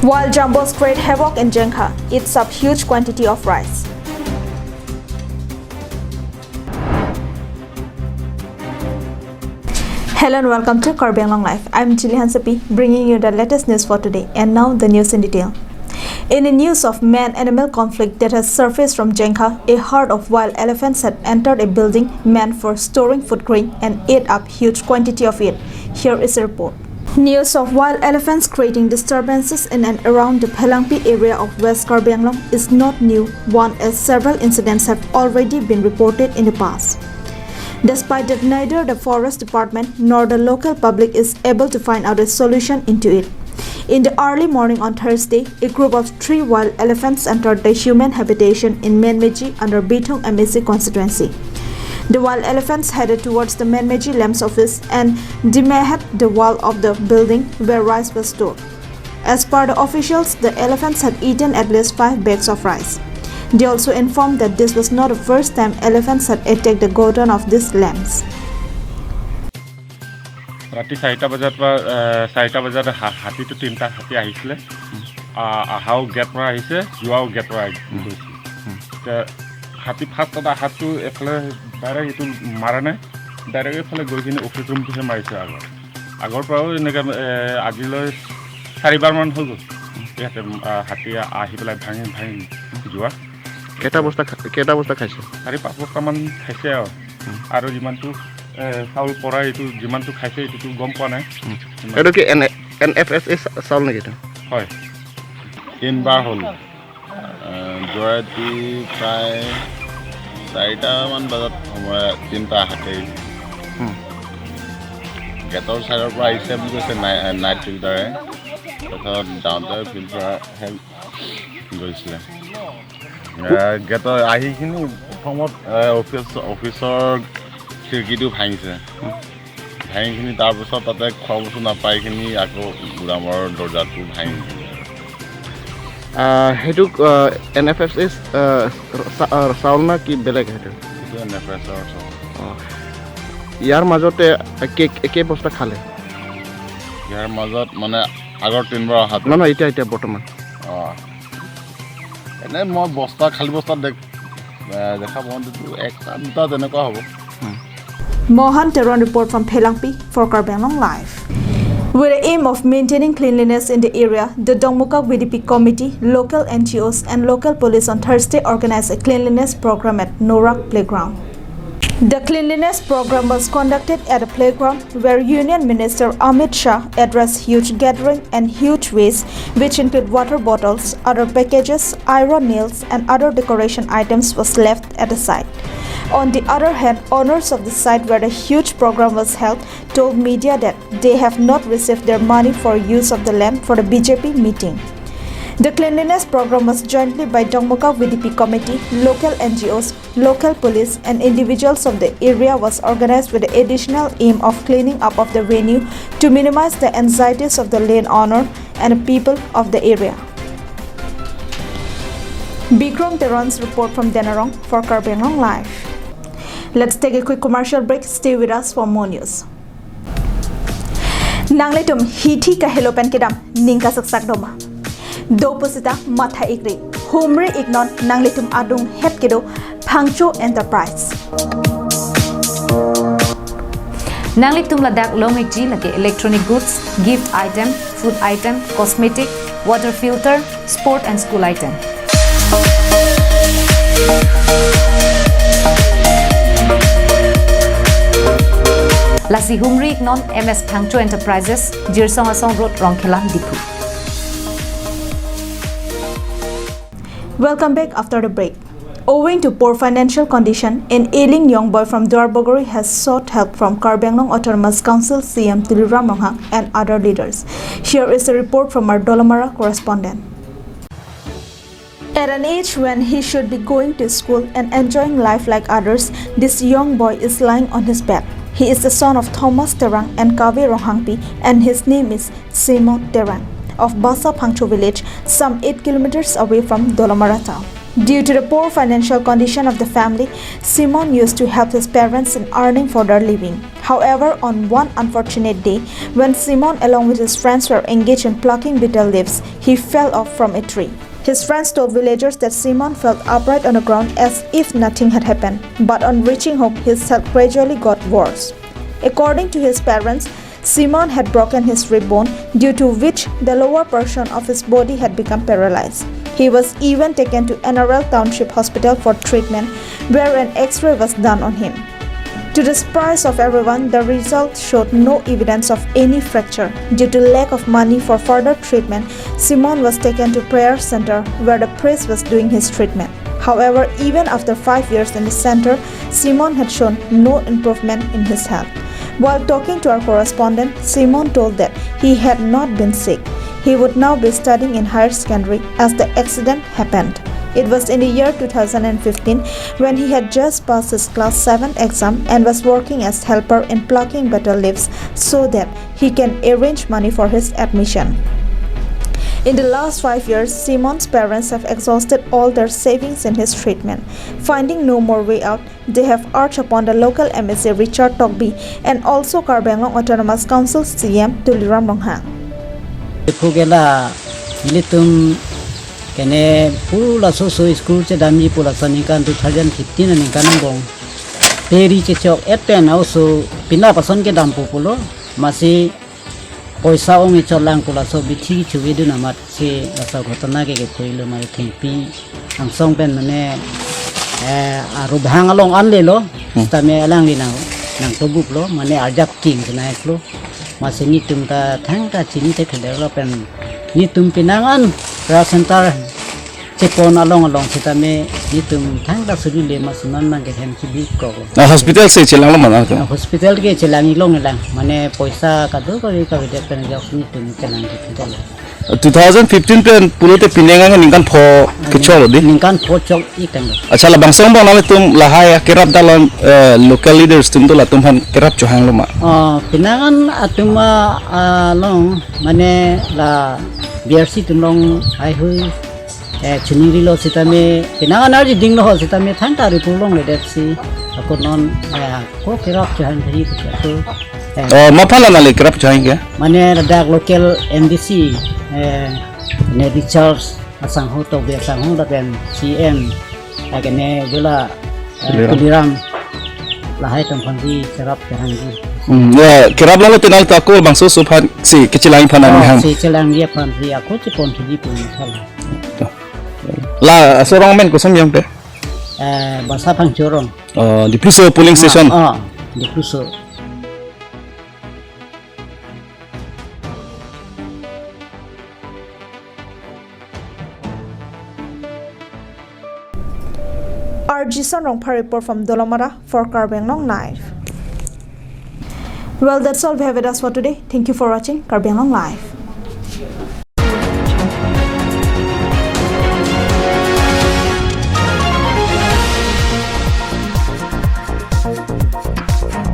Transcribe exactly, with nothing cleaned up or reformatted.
Wild jumbos create havoc in Jengkha, eats up huge quantity of rice. Hello and welcome to Karbi Anglong Live. I'm Jili Hansepi, bringing you the latest news for today. And now the news in detail. In the news of man-animal conflict that has surfaced from Jengkha, a herd of wild elephants had entered a building meant for storing food grain and ate up huge quantity of it. Here is a report. News of wild elephants creating disturbances in and around the Phelangpi area of West Karbi Anglong is not new one, as several incidents have already been reported in the past. Despite that, neither the Forest Department nor the local public is able to find out a solution into it. In the early morning on Thursday, a group of three wild elephants entered the human habitation in Menmeji under Bithung M A C constituency. The wild elephants headed towards the Menmeji LAMPS office and demolish the wall of the building where rice was stored. As per the officials, the elephants had eaten at least five bags of rice. They also informed that this was not the first time elephants had attacked the godown of these LAMPS. ৰাতি চাৰিটা বজাত পৰা, এ, চাৰিটা বজাত হা-, হাতীটো তিনিটা হাতী আহিছিলে। আ-, আহাও গেট পৰা আহিছে, যোৱাও গেট পৰা আহি-, হুম। গৈছে। হুম। তে হাতী ফাৰ্ষ্টত অহাটো এফালে ডাইৰেক্ট এইটো মাৰা নাই, ডাইৰেক্ট এইফালে গৈ কিনে অফিচ ৰুমটোহে মাৰিছে আগত। আগৰ পৰাও এনেকে, এ, আজিলৈ চাৰিবাৰমান হৈ গ'ল। ইয়াতে, আ, হাতী আহি পেলাই ভাঙি ভাঙি যোৱা। কেইটা বস্তা খা-, কেইটা বস্তা খাইছে? চাৰি পাঁচ বস্তামান খাইছে আৰু। হুম। আৰু যিমানটো, এ, চাউল পৰা এইটো যিমানটো খাইছে, এইটোতো গম পোৱা নাই। হুম। ইমান। এইটো কি এন-, এন এফ এছ এ চা-, চাউল নেকি এইটো? হয়। তিনিবাৰ হ'ল। এ, যোৱা ৰাতি প্ৰায় চাৰিটামান বজাত সময় তিনিটা হাতী আহিছে। হুম। গেটৰ চাইডৰ পৰা আহিছে বুলি কৈছে নাই-, নাইট চকীদাৰে। তাৰপিছত যাওঁতে ফিল্ড পৰা হেল্প গৈছিলে। এ, গেটৰ আহিখিনি প্ৰথমত, এ, অফিচ, অফিচৰ খিৰিকীটো ভাঙিছে। হুম। ভাঙিখিনি তাৰপিছত তাতে খোৱা বস্তু নাপাইখিনি আকৌ গুদামৰ দৰ্জাটো ভাঙি দিলে। আহ, সেইটো, আহ, এন এফ এছ এ, আহ, চা-, আহ, চাউল না কি বেলেগ সেইটো? এইটো এন এফ এছৰ চাউল। অ। ইয়াৰ মাজতে কে-, কে-, কেই বস্তা খালে? ইয়াৰ মাজত মানে আগৰ তিনিবাৰ অহাটো? নহয়, নহয়, এতিয়া, এতিয়া বৰ্তমান। অ। এনে মই বস্তা, খালী বস্তা দেখ-, এ, দেখা পাওঁতেতো একটা দুটা তেনেকুৱা হ'ব। হুম। Mohan Teron report from Phelangpi for Karbi Anglong Live. With the aim of maintaining cleanliness in the area, the Dongmukak V D P committee, local N G Os and local police on Thursday organized a cleanliness program at Norak Playground. The cleanliness program was conducted at a playground where Union Minister Amit Shah addressed huge gathering and huge waste, which include water bottles, other packages, iron nails, and other decoration items was left at the site. On the other hand, owners of the site where the huge program was held told media that they have not received their money for use of the land for the B J P meeting. The cleanliness program was jointly by Dongmukak V D P committee, local N G Os, local police and individuals of the area was organized with the additional aim of cleaning up of the venue to minimize the anxieties of the land owner and the people of the area. Bikram Teron's report from Denarong for Karbi Anglong Live. Let's take a quick commercial break. Stay with us for more news. Nanglitum hithi kahelo pen kedam ning kasaksak doma. Do pusita matha ikri. Humri iknon nanglitum adung het kedo Phangcho Enterprise. Nanglitum ladak long ikji lake electronic goods, gift item, food item, cosmetic, water filter, sport and school item. Lasi humri iknon M S Phangcho Enterprises, Jirsong Asong Road, Rongkhela, Diphu. Welcome back after the break. Owing to poor financial condition, an ailing young boy from Duarbagori has sought help from Karbi Anglong Autonomous Council C M Tuliram Ronghang and other leaders. Here is a report from our Dolamara correspondent. At an age when he should be going to school and enjoying life like others, this young boy is lying on his bed. He is the son of Thomas Terang and Kave Ronghangpi, and his name is Simon Terang of Basa Phangcho village, some eight kilometers away from Dolamara town. Due to the poor financial condition of the family, Simon used to help his parents in earning for their living. However, on one unfortunate day, when Simon along with his friends were engaged in plucking bitter leaves, he fell off from a tree. His friends told villagers that Simon felt upright on the ground as if nothing had happened, but on reaching home, his health gradually got worse. According to his parents, Simon had broken his rib bone, due to which the lower portion of his body had become paralyzed. He was even taken to N R L Township Hospital for treatment, where an X-ray was done on him. To the surprise of everyone, the result showed no evidence of any fracture. Due to lack of money for further treatment, Simon was taken to prayer center, where the priest was doing his treatment. However, even after five years in the center, Simon had shown no improvement in his health. While talking to our correspondent, Simon told that he had not been sick. He would now be studying in higher secondary as the accident happened. It was in the year two thousand fifteen when he had just passed his class seven exam and was working as helper in plucking bitter leaves so that he can arrange money for his admission. In the last five years, Simon's parents have exhausted all their savings in his treatment. Finding no more way out, they have urged upon the local M A C Richard Tokbi and also Karbi Anglong Autonomous Council C E M Tuliram Ronghang. Iphu ke la, nelitum kene pu laso so school chedamji pu laso aningkan two thousand fifteen aningkan angbong. Peri chechok-et pen aoso pina pason kedam pu pulo, masi poisa ong-e chotlang pu laso bithi chuvidun amat si laso ghotona ke kephuilo, mari thengpi angsong pen mane, eh, arubhang along anlelo, Hmm. sitame alangli nang, nangtobuplo, mane arjap king sinaiklo. Masi netum ta thangta chini te khedelo pen netum penang an ra center chepon along along sitame netum thangta suri le, masi non mang ke hem chibi ko. Ah, hospital si chelanglo ma na to? Ah, hospital ke chelang ilong ilang. Mane poisa kado kari kavedet pen jok netum chelang ke hospital. Two thousand fifteen pen pulote penang an ningkan pho kechok lo di? Ningkan pho chok-ik tanglo. Accha, labangso angbong nanglitum lahai kerap dalon, eh, local leaders atum do latum aphan kerap chohanglo ma? Ah, penang an atum, ah, along mane la B R C atum along haihui, eh, chiningrilo sitame penang an arjidinglo ho sitame thangta ri pulongledetsi ako non, eh, ako kerap chohangji pu ako, eh, Oh, maphala nangli kerap chohang ke? Mane ladak local M D C, eh, ne Richard asangho, Tokbi asangho lapen C M, eh, kene jula, eh, Tuliram. Tuliram. Lahai atum aphansi kerap chohangji. Hmm, ya, kerap longlo tenal ta ako bangso so aphan si kechelangji aphan Oh, nang ham. Si chelangji aphansi ako chepon thuji pu ni sala. La, aso arong amen koson jong pe? Eh, Basa Phangcho arong. Oh, Dipluso polling station. Ah, ah, Dipluso. R J Son Rongphar report from Dolamara for Karbi Anglong Live. Well, that's all we have with us for today. Thank you for watching Karbi Anglong Live.